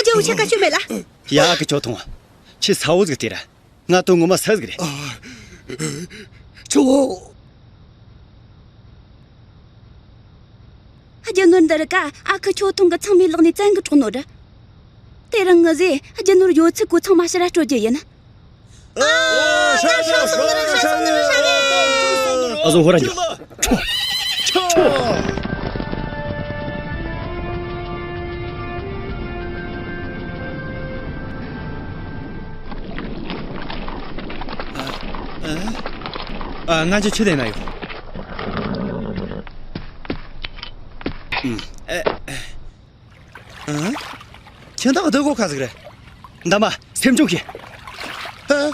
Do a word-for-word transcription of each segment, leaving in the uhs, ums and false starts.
རྒྱལ་བོ་ཆ་ག་ཤོད་མེད་ལ། ཡ་ཨ་ཁུ་ཁྱོད་ཐོངས། ཁྱི་ས་བོ་ཟིག་སྟེར། ང་དོན་ངོ་མ་སུ་ཟིག་རེད། ཁྱོ། རྒྱུ་ནོར་འདི་རིགས་ཀ་ཨ་ཁུ་ཁྱོད་ཐོང་གི་ཚང་མའི་ལག་ནས་བཙན་གི་འཕྲོག་ནོ་ར། དེ་རིང་ངི་ཟས་རྒྱུ་ནོར་ཡོད་ཚད་གོ་ཚང་མ་ཕྱིར་སྤྲོད་རྒྱུ་ཡིན། ཨ་ཟོ་ཧོ་ར་འགྱོ། ཨ། ང་ཚོ་ཆུ་ལེན་ན་ཡོད། ཨ། ཨ། ཁྱེད་དག་སྡོད་གོ་ཁ་ཟིག་རེད། འདམ་མ་སེམས་ཆུང་བྱེད། ཨ།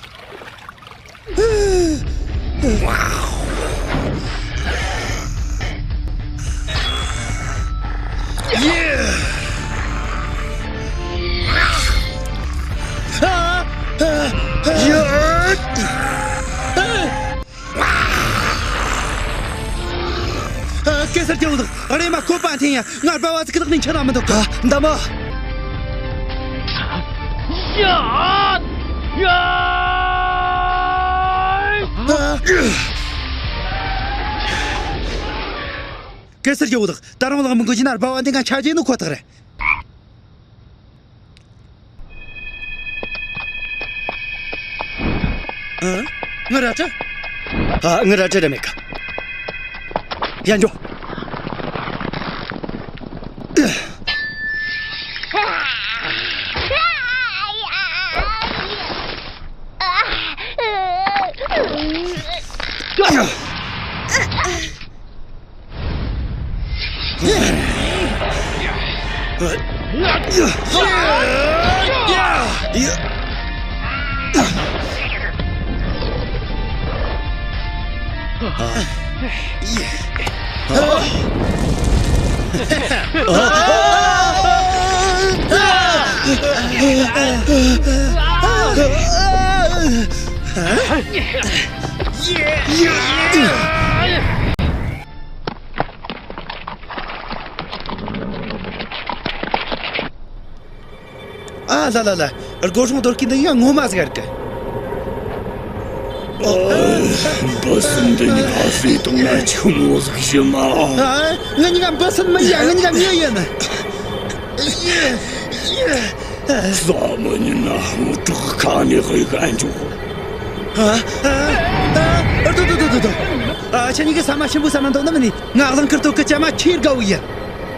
ཨ། གེ་སར་རྒྱལ་བོ་དང་རེམ་མ་ཁོ་པ་འཐེན་ཡ། ང་སྦ་བ་ཟིག་གི་ལག་ནས་འཆི་ན་མི་འདུག་ག་འདམ་མ། ཡ། ཡ། ཨ། གེ་སར་རྒྱལ་བོ་དང་ད་རུང་ལག་མི་འགུལ་རྒྱུ་ན་སྦ་བ་འདི་ང་ཆ་རྒྱུ་ནི་ཁོ་ཐག་རེད། ཨ། ངི་རལ་གྲི། ཨ། ངི་རལ་གྲི་རེད་མེད་ག་ཡ་འགྱོ། ཨ་ལ་ལ་ལ། སྒོ་སྲུང་རྡོ་སྐས་འདི་ཡང་ངོ་མ་ཟིག་རེད་གི། འབུ་སྲིན་འདི་གཉིས་ཀ་བསད་བཏང་ན་ཆི་མོ་ཟིག་ཤི་མ། ཨ། ང་གཉིས་ཀ་འབུ་སྲིན་མིན་ཡ། ང་གཉིས་ཀ་མྱི་ཡིན། ས་མ་ཉིན་ན་ཧུ་ཀྲོག་ཁ་ནས་ཧི་ཁ་འཇུག་ཨ། ཨ། ཨ། ཨ། ཨ། ཁྱེད་གཉིས་ཀ་ཟ་མ་ཆེན་པོ་ཟ་ན་འདོད་ནི་མིན་ནི། ང་གླང་དཀར་སྟོད་ཀྱི་ཇ་མ་ཁྱེར་དགའ་བོ་ཡིན།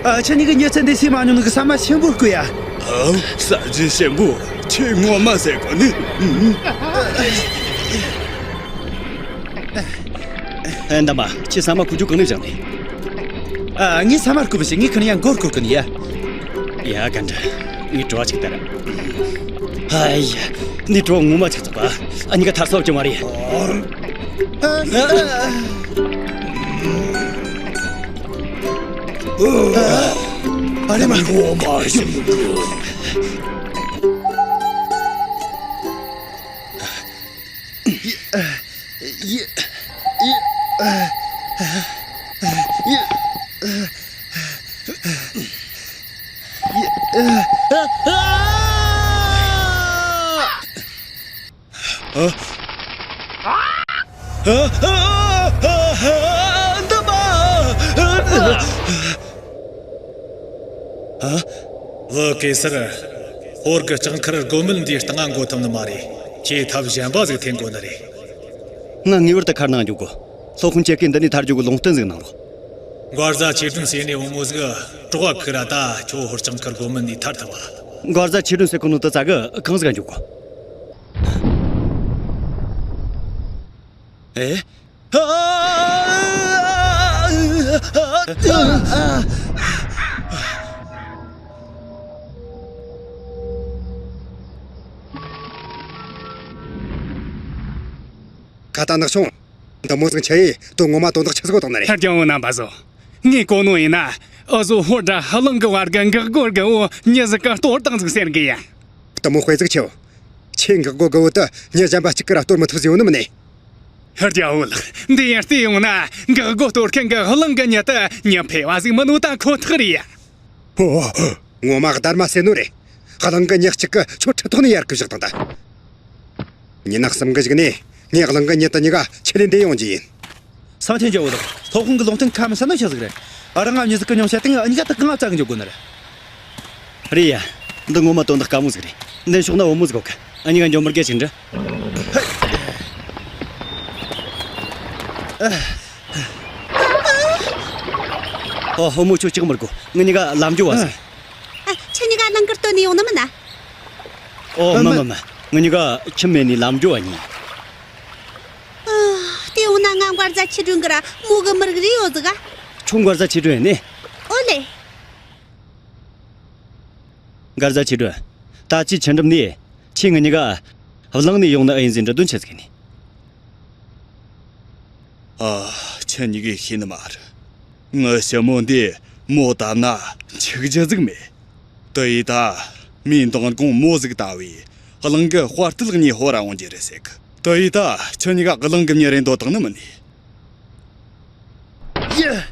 ཨ། ཁྱེད་གཉིས་ཀ་ཉེ་ཚན་འདི་ཟས་མ་མྱོང་ནི་གི་ཟ་མ་ཆེན་པོ་དགོས་ཡ། ཨ། ཟ་རྒྱུ་ཆེན་པོ་ཁྱེད་ངོ་མ་ཟེར་གོ་ནི། ཨ། འདམ་མ། ཁྱེད་ཟ་མ་ཁུ་ཆུ་གང་ནས་བཞག་ནི། ཨ། ངས་ཟ་མ་རྐུབ་བྱས། ངས་ཁ་ནས་ཡང་མགོ་རྐུ་གི་ནི་ཡ། ཡ་ག་འདྲ། ངས་བྲོ་བ་ཅིག་ལྟར། ཨ་ཡ། འདི་བྲོ་བ་ངོ་མ་ཆགས་ཚུགས་པ། ཨ། གཉིས་ཀ་ཐར་ས་ཡོད་ཀྱི་མ་རེད། ཨ་རེ་མ། ངོ་མ་ཞིམ་གི། ལགས་གེ་སར། ཧོར་གྱི་ལྕགས་མཁར་སྒོ་མོ་འདིའི་སྟེང་ང་འགོ་ཐུབ་ནི་མ་རེད། ཁྱེད་ཐབས་གཞན་པ་ཟིག་འཐེན་དགོས་ནི་རེད། ང་ངེས་པར་དུ་མཁར་ནང་འཇུག་དགོས། སློབ་དཔོན་ཁྱེད་ཀྱིས་འདི་ནས་ཐར་རྒྱུ་གི་ལུང་བསྟན་ཟིག་གནང་རོགས། མགར་བཟའ་ཆོས་སྒྲོན་ཟེར་ནི་བུ་མོ་ཟིག་གྲོགས་ཁུར་ར་ད་ཁྱོད་ཧོར་ལྕགས་མཁར་སྒོ་མོ་ནས་ཐར་ཐུབ་བ། མགར་བཟའ་ཆོས་སྒྲོན་ཟེར་གོ་ནོ་དེ་ཙ་གི་གང་ཟིག་ག་འཇུག་དགོས། ཨེ། ཁ་ཏ་ནག་ཆུང་། འདི་མོ་ཟིག་ཆི་ཡེ་དོ་ངོ་མ་དོན་དག་ཆི་ཟིག་གོ་དང་ནི་རེད། ཐར་རྒྱལ་བོ་རྣམ་པ་ཚོ། ངས་གོ་ནོ་ཡིན་ན། འུ་ཟོ་ཧོར་དང་ཧ་ལང་གི་བར་གི་འགག་སྒོ་དགུ་བོ་མྱི་ཟིག་གིས་གཏོར་བཏང་ཟིག་ཟེར་གི་ཡ། འདི་མོ་དཔེ་ཟིག་ཆེའོ། ཁྱེད་འགག་སྒོ་དགུ་བོ་དེ་མྱི་གཞན་པ་གཅིག་གིས་ར་གཏོར་མི་ཐུབ་ཟིག་ཡོད་ནི་མིན་ནི། ཧར་རྒྱལ་བོ་ལགས། འདི་ཡང་བལྟས་ཡོང་ན་འགག་སྒོ་གཏོར་མཁན་གི་ཧ་ལང་གི་མྱི་དེ་མྱི་ཕལ་བ་ཟིག་མིན་ནོ་ད་ཁོ་ཐག་རེད་ཡ། ཧོ། ངོ་མ་སྡར་མ་ཟེར་ནོ་རེད། ཧ་ལང་གི་མྱི་གཅིག་གིས་ཁྱོད་ཁྲི་ཐོག་ནས་ཡར་གི་བཞག་བཏང་ད། ཉིན་ནག་གསུམ་གི་གཞུག་ནས་ངས་གླིང་གི་མྱི་དེ་གཉིས་ཀ་ཆི་ལེན་འདེད་ཡོང་རྒྱུ་ཡིན། སང་ཐེན་རྒྱལ་བོ་དང་སློབ་དཔོན་གི་ལུང་བསྟན་ཁ་མི་ཟ་ནོ་ཆི་ཟིག་རེད། ཨ། རང་ང་མྱི་ཟིག་གི་མྱོང་བཤད་སྟེང་ང་གཉིས་ཀ་དེ་གང་ང་བཙལ་གི་འཇུག་དགོས་ནི་རེད། རེད་ཡ། འདི་ངོ་མ་དོན་དག་དཀའ་མོ་ཟིག་རེད། འདི་ཕྱོགས་ན་བུ་མོ་ཟིག་ཡོད་གི། འུ་གཉིས་ཀ་འཇོན་མོར་སྐད་ཅིག་འདྲི། ཨོ། བུ་མོ་ཁྱོད་ཅིག་མི་དགོས། ངུ་གཉིས་ཀ་ལམ་འགྲོ་བ་ཟིག། ཨ། ཁྱེད་གཉིས་ཀ་གླིང་གི་སྟོད་ནས་ཡོང་ནི་མིན་ན། ཨོ། མིན་མིན་མིན། ངུ་གཉིས་ཀ་ཁྱིམ་མེད་ནས་ལམ་འགྲོ་བ་ཡིན། ཨ། དེ་ཡོང་ན་ང་མགར་བཟའ་ཆོས་སྒྲོན་གི་ར་མོ་གི་མི་རིགས་རེད་ཡོད་ཟིག་ག། ཁྱོད་མགར་བཟའ་ཆོས་སྒྲོན་ཡིན་ནི། ཨོ་ལེ། མགར་བཟའ་ཆོས་སྒྲོན། ད་ཅི་ཆི་འགྲུབ་ནས་ཁྱེད་ངུ་གཉིས་ཀ་གླིང་ནས་ཡོང་ནི་ཨེ་ཡིན་ཟེར་འདྲི་དོན་ཆེ་ཟིག་ནི། ཨ། ཁྱེད་གཉིས་ཀས་ཤེས་ནི་མ་རེད། ངའི་ཞི་མོ་འདི་མོ་བཏབ་ན་འཆི་རྒྱུ་ཟིག་མེད། དེ་ཡིས་ད་མིའི་མདང་དགོང་མོ་ཟིག་ལྟ་བུའི་གླིང་གི་དཔའ་རྟུལ་གཉིས་ཧོ་ར་འོང་རྒྱུ་རེད་ཟེར་གི། དེ་ཡིས་ད་ཁྱེད་གཉིས་ཀ་གླིང་གི་མྱི་རེད་འདོད་བཏང་ནི་མིན་ནི། ཡ།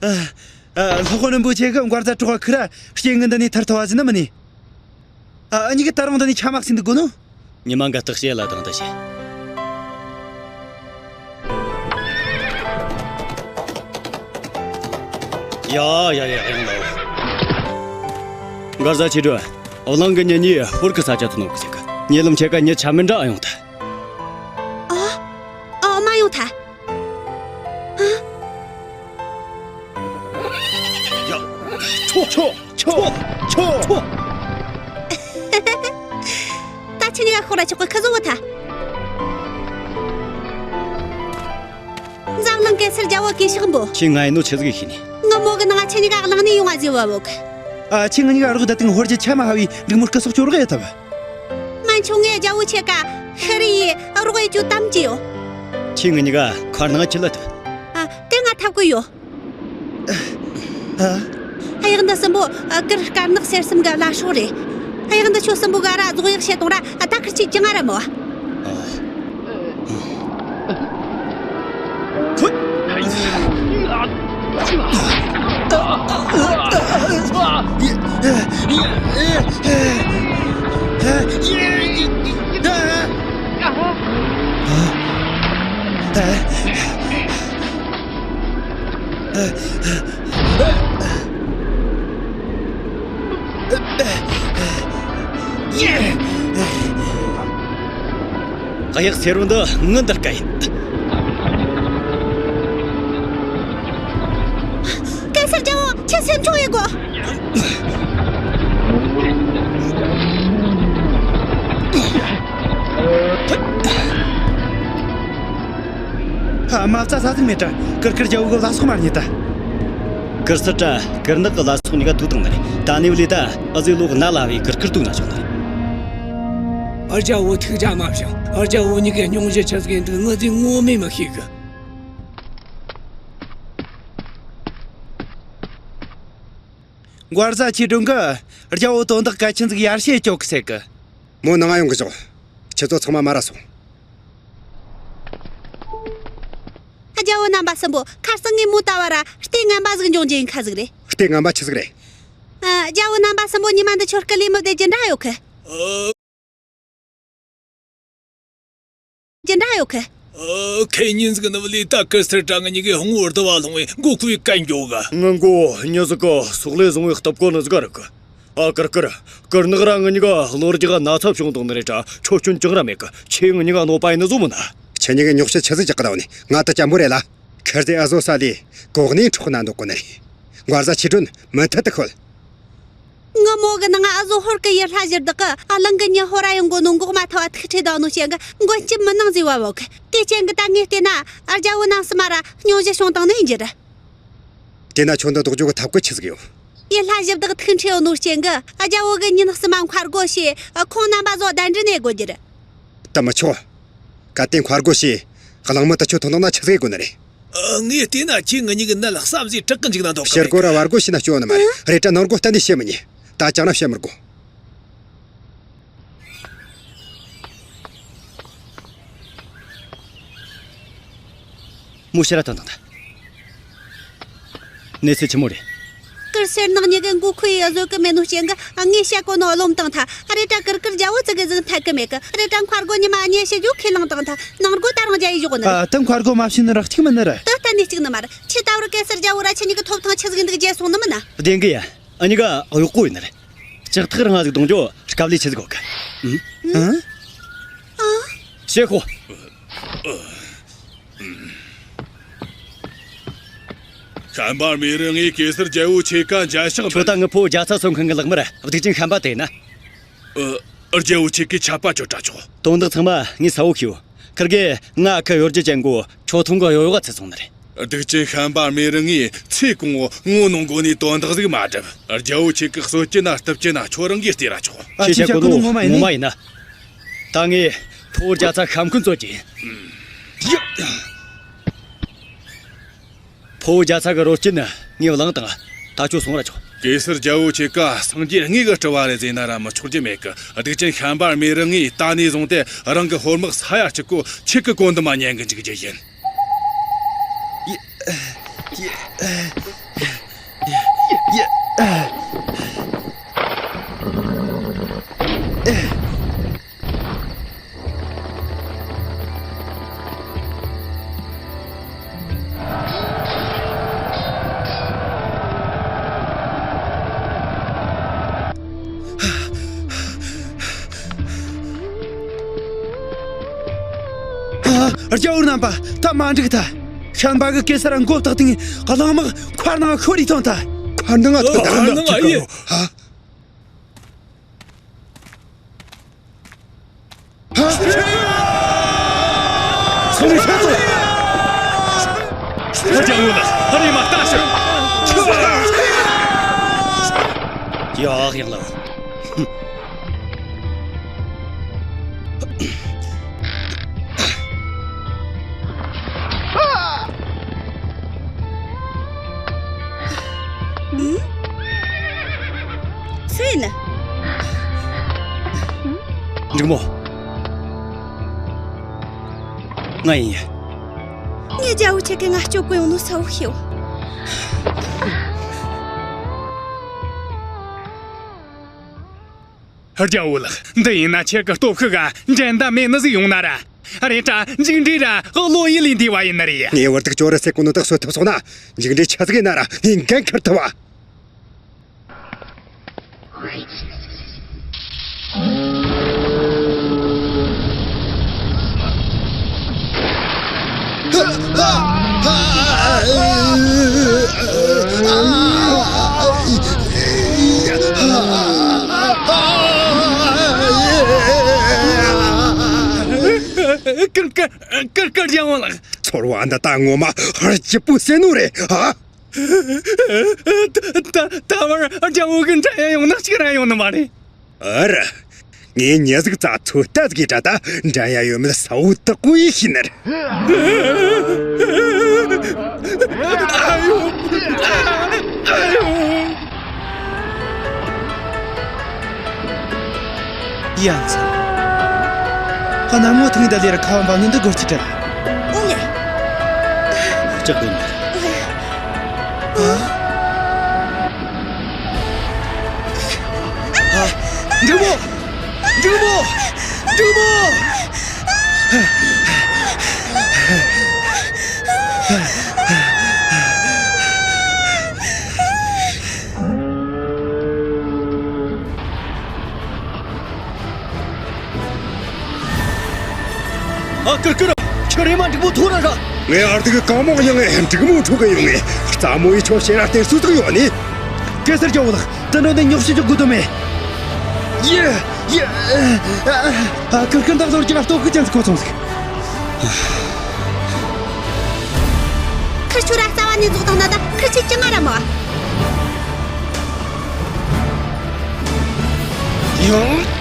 ཨ། ཨ། ལྷག་པ་རིན་པོ་ཆེ་གི་མགར་བཟའ་གྲོགས་ཁུ་ར་རྐྱེན་ངན་འདི་ནས་ཐར་ཐུབ་བ་ཟིན་ནི་མིན་ནི། ཨ། འུ་གཉིས་ཀ་ད་རུང་འདི་ནས་ཆ་མ་ཟིན་འདུག་དགོས་ནོ། ཉི་མ་འགའ་རྟགས་བཤད་ལ་དང་ད་བཤད། ཡ་ཡ་ཡ། ཡང་ལ། མགར་བཟའ་ཆོས་སྒྲོན། གླིང་གི་མྱི་གཉིས་ཧོར་གི་ས་ཆ་ཐོན་ནོ་གི་ཟེར་གི། ཉེ་ལམ་ཁྱེད་ཀ་མྱི་ཆ་མི་འདྲ་ཡོང་ཐལ། ཨ། ཨ། མ་ཡོང་ཐལ། ཨ། ཡ། ཆོ་ཆོ་ཆོ་ཆོ་ཆོ། ད་ཁྱེད་གཉིས་ཀ་ཤོག་ར་ཆོག་གི། ཁ་བཟོ་བོ་ཐལ། འཛམ་གླིང་གེ་སར་རྒྱལ་བོ་གི་ཕྱག་འབུལ། ཁྱེད་ང་ཡིན་ནོ་ཆི་ཟིག་ཤེས་ནི། ངའི་མོ་གི་ནང་ཁྱེད་གཉིས་ཀ་གླིང་ནས་ཡོང་བ་ཟེར་བ་བོ་གི། ཨ། ཁྱེད་ང་གཉིས་ཀ་རོགས་ད་དེང་ཧོར་གྱི་ཆ་མ་ཧ་བའི་འབྲུག་མོར་སྐུ་སྲོག་སྐྱོར་རོགས་ཡེད་ཐུབ། མན་ཆུང་ངས་རྒྱལ་བོ་ཁྱེད་ཀ་ཤི་རི་ཡི་རོགས་ཡེད་རྒྱུ་དམ་གྱི་ཡོད། ཁྱེད་ང་གཉིས་ཀ་མཁར་ནང་ཁྱི་ལ་ཐུག། ཨ། དེ་ང་ཐབས་གི་ཡོད། ཨ། གཡག་འདི་གསུམ་པོ། ཨ། གུར་དཀར་ནག་སེར་གསུམ་གི་བླ་སྲོག་རེད། གཡག་འདི་ཁྱོད་གསུམ་པོ་ག་ར་རྫོགས་ཡག་བྱེད་གཏོང་ར། ཨ། ད་ཁུར་ཆེ་ཅི་ང་ར་མོ། ཨ། གཡག་སེར་བོ་འདི་ངའི་འདི་རྐ་ཡིན། གེ་སར་རྒྱལ་བོ། ཁྱེད་སེམས་ཆུང་ཡེ་དགོས། ཨ། མ་རྩ་ས་ཟིག་མེད་དྲ། གུར་དཀར་རྒྱལ་བོ་གི་བླ་སྲོག་མར་རྙེད་ད། གུར་སེར་དྲ་གུར་ནག་གི་བླ་སྲོག་གཉིས་ཀ་ཐུག་བཏང་ནི་རེད། ད་ནི་བ་ལས་ད་འུ་ཟོས་ལོ་གནའ་ལ་བའི་གུར་དཀར་དུག་ན་ཆོག་ནི་རེད། ཨ། རྒྱལ་བོ་ཐུགས་ཅག་མ་བྱུང་། ཨ། རྒྱལ་བོ་གཉིས་ཀའི་སྙུང་གཞི་ཆི་ཟིག་ཡིན་འདུག་ངི་ཟིག་ངོ་མས་མི་ཤེས་གི། མགར་བཟའ་ཆོས་སྒྲོན་གིས་རྒྱལ་བོ་དོན་དག་གལ་ཆེན་ཟིག་ཡར་ཞུ་སྐྱོད་གི་ཟེར་གི། མོ་ནང་ང་ཡོང་གི་ཞོག། ཁྱེད་ཚོ་ཚང་མ་མར་ར་སོང་། རྒྱལ་བོ་རྣམ་པ་གསུམ་པོ། ཁ་སང་ངས་མོ་ལྟ་བ་ར་ལྟས་ངན་པ་ཟིག་འབྱུང་རྒྱུ་ཡིན་ཁ་ཟིག་རེད། ལྟས་ངན་པ་ཆི་ཟིག་རེད། ཨ། རྒྱལ་བོ་རྣམ་པ་གསུམ་པོ་ཉི་མ་འདི་ཆོར་སྐུ་ལས་མི་བདེ་རྒྱུ་འདྲ་ཡོད་གི། རྒྱུ་འདྲ་ཡོད་གི། ཨ། ཁེ་ཉིན་ཟིག་ནི་བ་ལས་ད་གུར་སེར་དྲ་ངི་གཉིས་ཀའི་ཧོང་བོར་བསྡུ་བ་ལྷུང་བའི་མགོ་ཁུ་བའི་གན་འགྱོ་ག། ངི་མགོ་མྱི་ཟིག་གི་སོག་ལེ་བཟུང་བའི་སྟབས་གོ་ནི་ཟིག་ག་རེད་གི། ཨ། གུར་དཀར། གུར་ནག་ར་ངི་གཉིས་ཀ་གློ་རྒྱག་ན་ཚ་བྱུང་བཏང་ནི་རེད་དྲ། ཁྱོད་སྐྱོན་ཅང་ར་མེད་གི། ཁྱེད་ངི་གཉིས་ཀ་གནོད་པ་ཡིན་ནི་བཟོ་མིན་ན། ཁྱེད་གཉིས་ཀའི་རྙོག་བཤད་ཆི་ཟིག་རྒྱག་གི་ད་བ་ནི། ང་ད་སྐྱ་འབོ་རེད་ལ། ཁེར་ཟས་ཨ་བཟོ་ས་ལས་གོག་ནས་འཕྲོག་ན་འདོད་གོ་ནི་རེད། མགར་བཟའ་ཆོས་སྒྲོན་མུ་མཐུད་དུ་ཤོད། ངི་མོ་གི་ནང་ཨ་བཟོ་ཧོར་གི་ཡུལ་ལྷ་གཞི་བདག་གིས་ཨ་གླིང་གི་མྱི་ཧོ་ར་ཡོང་གོ་ནོ་འགོག་མ་ཐུབ་བ་ཐུག་འཕྲད་བཏང་ནོ་རྐྱེན་གི་མགོན་སྐྱབས་མི་གནང་ཟེར་བ་བོ་གི། དེ་རྐྱེན་གི་ད་ངས་བལྟས་ན་ཨ་རྒྱལ་བོ་རྣམ་གསུམ་མ་ར་སྙུང་གཞི་བྱུང་བཏང་ནི་ཡིན་རྒྱུ་རེད། དེ་ན་ཁྱོད་འདི་ལྡོག་རྒྱུ་གི་ཐབས་བཀོད་ཆི་ཟིག་ཡོད། ཡུལ་ལྷ་གཞི་བདག་ཐུག་འཕྲད་ཡོད་ནོ་རྐྱེན་གི་ཨ་རྒྱལ་བོ་གི་ཉིན་གསུམ་མ་མཁའ་སྒོ་ཕྱེ། ཁོང་རྣམ་པ་ཚོ་གདན་འདྲེན་ནས་དགོས་རྒྱུ་རེད། ད་མི་ཆོག། གལ་ཏེ་མཁའ་སྒོ་ཕྱེ། གླིང་མི་དེ་ཆོ་ཐོན་བཏང་ན་ཆི་ཟིག་དགོས་ནི་རེད། ཨ། ངས་བལྟས་ན་ཁྱེད་ངེད་གཉིས་ཀྱི་ནད་ལ་བསམ་གཟས་དྲག་གི་འཇུག་ན་འདོད་གི། ཕྱིར་རྒོལ་ར་བར་རྒོལ་བྱས་ན་སྐྱོན་ནི་མ་རེད། རེད་དྲ་ནོར་རྒོལ་གཏན་ནས་བྱེད་མི་ཉན། ད་ཅང་ར་བཤད་མི་དགོས། མོ་ཕྱིར་ར་ཐོན་བཏང་ད། གནས་ཚུལ་ཆི་མོ་རེད། གུར་སེར་ནག་གཉིས་ཀས་མགོ་ཁུ་ཡེ་བཟོད་གི་མེད་ནོ་རྐྱེན་གི་ངས་བཤད་གོ་ནོ་རློམ་བཏང་ཐལ། རེད་དྲ་གུར་དཀར་རྒྱལ་བོ་ཙི་གེ་ཟིག་འཐད་གི་མེད་གི། རེད་དྲ་མཁའ་སྒོ་ཉི་མ་གཉིས་ཕྱི་རྒྱུ་ཁས་བླངས་བཏང་ཐལ། ནང་སྒོ་ད་རང་རྒྱ་ཡི་བཞག་ནི་རེད། ཨ། ད་མཁའ་སྒོ་མ་ཕྱེ་ནི་ར་གཅིག་མིན་ནི་རེད། ད་གཏན་ནས་གཅིག་ནི་མ་རེད། ཁྱེད་ད་བར་གེ་སར་རྒྱལ་བོ་ར་ཁྱེད་གཉིས་ཀྱི་ཐོབ་ཐང་ཆི་ཟིག་འདུག་བརྗེད་སོང་ནི་མིན་ན། བདེན་གི་ཡ། འུ་གཉིས་ཀ་གཡོག་པོ་ཡིན་ནི་རེད། ལྕགས་ཐག་རིང་ང་ཟིག་གཏོང་རྒྱུ་དཀའ་ལས་ཆེ་ཟིག་གོ་གི། ཨ། ཨ། ཞེ་ཧོ། ཤན་པ་རྨེ་རུ་ངས་གེ་སར་རྒྱལ་པོ་ཆེ་ཀ་མཇལ་ཕྱག་ཁྱོད་ད་ངི་ཕོ་རྒྱ་ཚ་སོན་མཁན་གི་ལག་དམར་སྡིག་ཅན་ཤན་པ་དེ་ན། ཨ། རྒྱལ་པོ་ཆེ་ཀའི་ཆད་པ་གཅོད་དྲ་ཆོག་དོན་དག་ཚང་མ་ངས་གསལ་བོ་ཤེས་ཡོད། ཁིར་གེ་ང་ཁི་ཡོ་རྒྱུ་ཅན་གོ་ཁྱོད་ཐུང་གི་ཡོ་ཡོ་ག་ཚེ་སོང་ནི་རེད། སྡིག་ཅན་ཤན་པ་རྨེ་རུ་ངས་ཚེ་གང་བོ་ངོ་གནོང་གོ་ནས་དོན་དག་ཟིག་མ་སྒྲུབ། རྒྱལ་པོ་ཆེ་ཀའི་གསོད་རྒྱུ་ན་གཏུབ་རྒྱུ་ན་ཁྱོད་རང་གིས་བལྟས་ར་ཆོག་ཨ། ཁྱེད་ཅག་གོ་ནོ་ངོ་མ་ཡིན་ནི། ད་ངས་ཕོ་རྒྱ་ཚ་ཤ་འཁོན་རྩོད་ཀྱི་ཡིན། ཕོ་བོ་རྒྱ་ཚ་གི་རོ་སྐྱིན་ངས་བླངས་དང་། ད་ཁྱོད་སོང་ར་ཆོག་གེ་སར་རྒྱལ་པོ་ཆེ་ཀ་སངས་རྒྱས་དངོས་གི་སྤྲུལ་བ་རེད་ཟེར་ན་ར་མི་ཆོག་རྒྱུ་མེད་གི། སྡིག་ཅན་ཤན་པ་རྨེ་རུ་ངས་ད་ནས་བཟུང་སྟེ་རང་གི་ཧོར་དམག་ས་ཡ་གཅིག་གོ་ཁྱེད་ཀི་གོ་འདི་མ་ཉན་གི་འཇུག་རྒྱུ་ཡིན། ཨ། རྒྱལ་པོ་རྣམ་པ། ད་མ་འགྲིག་ད། ཤན་པ་གི་གེ་སར་མགོ་བཏགས་ཏེ་གླང་དམག་མཁར་ནང་ཤོར་རེ་ཐོན་ད། མཁར་ནང་ཐོན་ད། མཁར་ནང་ཨེ། ཧ། ཚང་མས་ཕྱོགས་སོ། ཧ་ཅང་ངོ་ལ་ཧ་རེ་མ་ལྟ་ཞིག་ཡག་ཡང་ལ། ཨུ། སུ་ཡིན། འབྲུག་མོ། ང་ཡིན། ངས་རྒྱལ་པོ་ཆེ་གི་ང་སྐྱོབ་གི་ཡོང་ནོ་གསལ་བོ་ཤེས། རྒྱལ་པོ་ལགས། འདི་ཡིན་ན་ཁྱེད་ཀྱི་སྟོབས་ཤུགས་ག་འགྲན་ཟླ་མེད་ནི་ཟིག་ཡོང་ན་ར། རེད་དྲ་མཇུག་འབྲས་ར་བློ་ཡུལ་ལས་འདས་པ་ཡིན་ནི་རེད། ངས་བར་དུ་ཅོ་རི་སེ་ཀུ་ནོ་དག་གསོད་ཐུབ་སོང་ན། མཇུག་འབྲས་ཆ་ཟིག་ཡིན་ན་ར་ངས་འགན་འཁུར་ཐུབ་བ། ཀར་ཀར་ཀར་ཀར་རྒྱལ་བོ་ལགས། ཚོར་བ་འདི་ད་ངོ་མ་ཧར་སྐྱིད་པོ་ཟེར་ནོ་རེད་ཨ། ད་ད་ད་བར་རྒྱལ་བོ་གི་འདྲ་ཡ་ཡོང་ན་གཅིག་ར་ཡོང་ནི་མ་རེད། ཨ་ར། ངས་ཉེ་ཟིག་ཙ་ཚོད་ལྟ་ཟིག་ཡིན་དྲ་ད་འགྲན་ཡ་ཡོད་མེད་གསལ་བོ་དག་པོ་ཡིན་ཤེས་ནི་རེད། ཨ་ཡོ། ཨ་ཡོ། ཡ་མཚན། ཁ་ན་མོ་ཐང་ད་ལེ་ར་ཁ་བ་འབབ་ནི་འདི་སྒོར་གཅིག་ག་ལ། ཨོ་ལེ། ལྕགས་དོན་ནི། ཨ། ཨ། འབྲུག་མོ། འབྲུག་མོ། འབྲུག་མོ། ཨ་ཀིར་ཀིར། ཁྱོད་རེམ་མ་འབྲུག་མོ་ཐུག་ར་ཤོག་ངའི་ཨར་ཐུག་གི་གང་མང་ཡང་ངས་འབྲུག་མོ་འཕྲོག་གི་ཡོང་ངས། རྩ་མོ་ཡི་ཁྱོད་ཕྱིར་ར་སྟེར་སུ་ཟིག་ཡོད་ནི། གེ་སར་རྒྱལ་བོ་ལགས། དེ་འདྲ་ནས་ཉོག་བཤད་རྒྱག་དགོས་དོན་མེད། ཡེ། ཡེ། ཨ་ཀིར་ཀིར་འདག་ཟོར་གྱི་ལ་སྟོབས་ཤུགས་ཅན་ཟིག་གོ་སོང་ཟིག་ཁི་ཆོ་ར་རྩ་བ་ནས་རྫོགས་དང་ན་ད་ཁི་ཆོས་ཅི་ང་ར་མོ། ཡང་